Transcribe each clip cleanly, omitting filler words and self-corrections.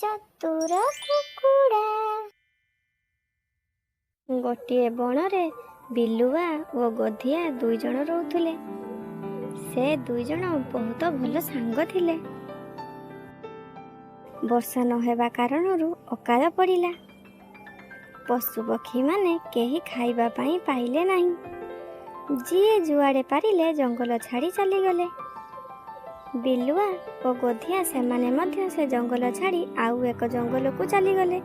ଚତୁର କୁକୁଡ଼ା। ଗୋଟିଏ ବଣରେ ବିଲୁଆ ଓ ଗଧିଆ ଦୁଇ ଜଣ ରହୁଥିଲେ। ସେ ଦୁଇ ଜଣ ବହୁତ ଭଲ ସାଙ୍ଗ ଥିଲେ। ବର୍ଷା ନହେବା କାରଣରୁ ଅକାଳ ପଡ଼ିଲା। ପଶୁପକ୍ଷୀମାନେ କେହି ଖାଇବା ପାଇଁ ପାଇଲେ ନାହିଁ। ଯିଏ ଯୁଆଡ଼େ ପାରିଲେ ଜଙ୍ଗଲ ଛାଡ଼ି ଚାଲିଗଲେ। ବିଲୁଆ ଓ ଗଧିଆ ସେମାନେ ମଧ୍ୟ ସେ ଜଙ୍ଗଲ ଛାଡ଼ି ଆଉ ଏକ ଜଙ୍ଗଲକୁ ଚାଲିଗଲେ।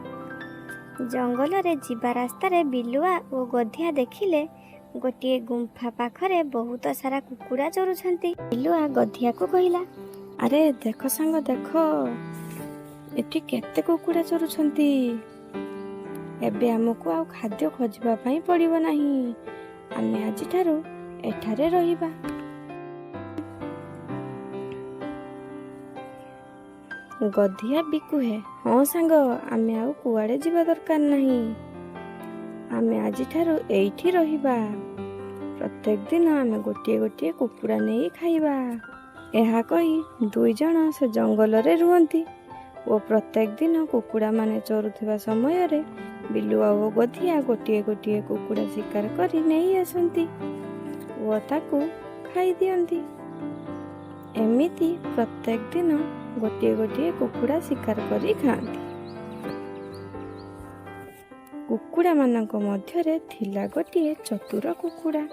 ଜଙ୍ଗଲରେ ଯିବା ରାସ୍ତାରେ ବିଲୁଆ ଓ ଗଧିଆ ଦେଖିଲେ ଗୋଟିଏ ଗୁମ୍ଫା ପାଖରେ ବହୁତ ସାରା କୁକୁଡ଼ା ଚରୁଛନ୍ତି। ବିଲୁଆ ଗଧିଆକୁ କହିଲା, ଆରେ ଦେଖ ସାଙ୍ଗ, ଦେଖ, ଏଠି କେତେ କୁକୁଡ଼ା ଚରୁଛନ୍ତି। ଏବେ ଆମକୁ ଆଉ ଖାଦ୍ୟ ଖୋଜିବା ପାଇଁ ପଡ଼ିବ ନାହିଁ। ଆମେ ଆଜିଠାରୁ ଏଠାରେ ରହିବା। ଗଧିଆ ବି କୁହେ, ହଁ ସାଙ୍ଗ, ଆମେ ଆଉ କୁଆଡ଼େ ଯିବା ଦରକାର ନାହିଁ। ଆମେ ଆଜିଠାରୁ ଏଇଠି ରହିବା। ପ୍ରତ୍ୟେକ ଦିନ ଆମେ ଗୋଟିଏ ଗୋଟିଏ କୁକୁଡ଼ା ନେଇ ଖାଇବା। ଏହା କହି ଦୁଇ ଜଣ ସେ ଜଙ୍ଗଲରେ ରୁହନ୍ତି ଓ ପ୍ରତ୍ୟେକ ଦିନ କୁକୁଡ଼ାମାନେ ଚରୁଥିବା ସମୟରେ ବିଲୁଆ ଓ ଗଧିଆ ଗୋଟିଏ ଗୋଟିଏ କୁକୁଡ଼ା ଶିକାର କରି ନେଇ ଆସନ୍ତି ଓ ତାକୁ ଖାଇଦିଅନ୍ତି। ଏମିତି ପ୍ରତ୍ୟେକ ଦିନ ଗୋଟିଏ ଗୋଟିଏ କୁକୁଡ଼ା ଶିକାର କରି ଖାଆନ୍ତି। କୁକୁଡ଼ାମାନଙ୍କ ମଧ୍ୟରେ ଥିଲା ଗୋଟିଏ ଚତୁର କୁକୁଡ଼ା।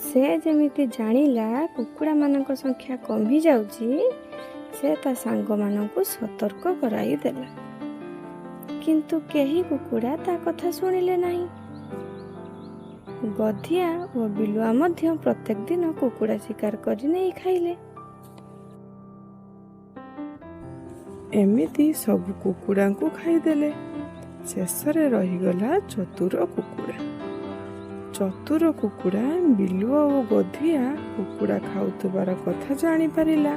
ସେ ଯେମିତି ଜାଣିଲା କୁକୁଡ଼ାମାନଙ୍କ ସଂଖ୍ୟା କମି ଯାଉଛି, ସେ ତା ସାଙ୍ଗମାନଙ୍କୁ ସତର୍କ କରାଇଦେଲା। କିନ୍ତୁ କେହି କୁକୁଡ଼ା ତା କଥା ଶୁଣିଲେ ନାହିଁ। ଗଧିଆ ଓ ବିଲୁଆ ମଧ୍ୟ ପ୍ରତ୍ୟେକ ଦିନ କୁକୁଡ଼ା ଶିକାର କରି ନେଇ ଖାଇଲେ। ଏମିତି ସବୁ କୁକୁଡ଼ାଙ୍କୁ ଖାଇଦେଲେ। ଶେଷରେ ରହିଗଲା ଚତୁର କୁକୁଡ଼ା। ଚତୁର କୁକୁଡ଼ା ବିଲୁଆ ଓ ଗଧିଆ କୁକୁଡ଼ା ଖାଉଥିବାର କଥା ଜାଣିପାରିଲା,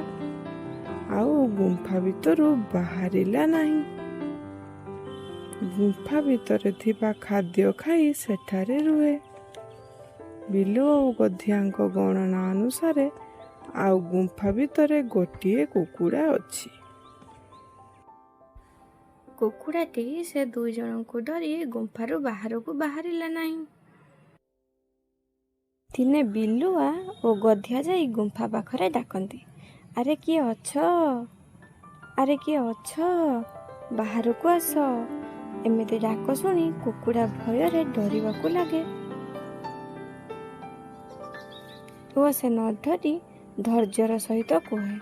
ଆଉ ଗୁମ୍ଫା ଭିତରୁ ବାହାରିଲା ନାହିଁ। ଗୁମ୍ଫା ଭିତରେ ଥିବା ଖାଦ୍ୟ ଖାଇ ସେଠାରେ ରୁହେ। ବିଲୁଆ ଓ ଗଧିଆଙ୍କ ଗଣନା ଅନୁସାରେ ଆଉ ଗୁମ୍ଫା ଭିତରେ ଗୋଟିଏ କୁକୁଡ଼ା ଅଛି। କୁକୁଡ଼ାଟି ସେ ଦୁଇ ଜଣଙ୍କୁ ଡରି ଗୁମ୍ଫାରୁ ବାହାରକୁ ବାହାରିଲା ନାହିଁ। ଦିନେ ବିଲୁଆ ଓ ଗଧିଆ ଯାଇ ଗୁମ୍ଫା ପାଖରେ ଡାକନ୍ତି, ଆରେ କିଏ ଅଛ? ଆରେ କିଏ ଅଛ? ବାହାରକୁ ଆସ। ଏମିତି ଡାକ ଶୁଣି କୁକୁଡ଼ା ଭୟରେ ଡରିବାକୁ ଲାଗେ ଓ ସେ ନ ଡରି ଧୈର୍ଯ୍ୟର ସହିତ କୁହେ,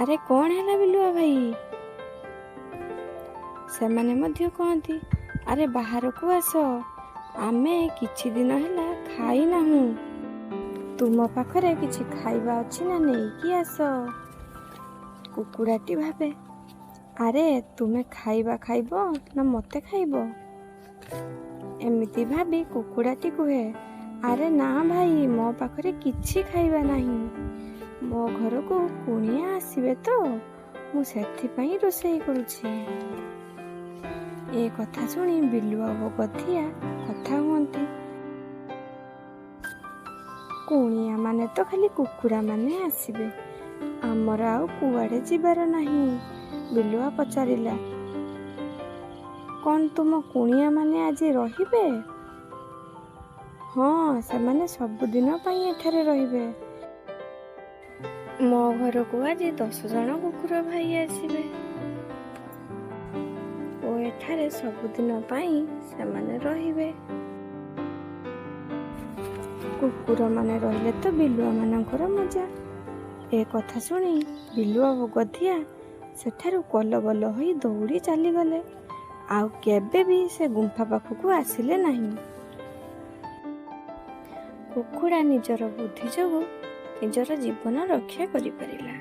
ଆରେ କ'ଣ ହେଲା ବିଲୁଆ ଭାଇ? ସେମାନେ ମଧ୍ୟ କହନ୍ତି, ଆରେ ବାହାରକୁ ଆସ, ଆମେ କିଛି ଦିନ ହେଲା ଖାଇନାହୁଁ। ତୁମ ପାଖରେ କିଛି ଖାଇବା ଅଛି ନା ନେଇକି ଆସ। କୁକୁଡ଼ାଟି ଭାବେ, ଆରେ ତୁମେ ଖାଇବା ଖାଇବ ନା ମୋତେ ଖାଇବ? ଏମିତି ଭାବି କୁକୁଡ଼ାଟି କୁହେ, ଆରେ ନା ଭାଇ, ମୋ ପାଖରେ କିଛି ଖାଇବା ନାହିଁ। ମୋ ଘରକୁ କୁଣିଆ ଆସିବେ ତ, ମୁଁ ସେଥିପାଇଁ ରୋଷେଇ କରୁଛି। ଏ କଥା ଶୁଣି ବିଲୁଆ ଓ ଗଧିଆ କଥା ହୁଅନ୍ତି, କୁଣିଆ ମାନେ ତ ଖାଲି କୁକୁଡ଼ାମାନେ ଆସିବେ, ଆମର ଆଉ କୁଆଡ଼େ ଯିବାର ନାହିଁ। ବିଲୁଆ ପଚାରିଲା, କ'ଣ ତୁମ କୁଣିଆମାନେ ଆଜି ରହିବେ? ହଁ, ସେମାନେ ସବୁଦିନ ପାଇଁ ଏଠାରେ ରହିବେ। ମୋ ଘରକୁ ଆଜି 10 ଜଣ କୁକୁର ଭାଇ ଆସିବେ ଓ ଏଠାରେ ସବୁଦିନ ପାଇଁ ସେମାନେ ରହିବେ। କୁକୁରମାନେ ରହିଲେ ତ ବିଲୁଆମାନଙ୍କର ମଜା। ଏ କଥା ଶୁଣି ବିଲୁଆ ଓ ଗଧିଆ ସେଠାରୁ କଲବଲ ହୋଇ ଦୌଡ଼ି ଚାଲିଗଲେ। ଆଉ କେବେ ବି ସେ ଗୁମ୍ଫା ପାଖକୁ ଆସିଲେ ନାହିଁ। କୁକୁଡ଼ା ନିଜର ବୁଦ୍ଧି ଯୋଗୁଁ ନିଜର ଜୀବନ ରକ୍ଷା କରିପାରିଲା।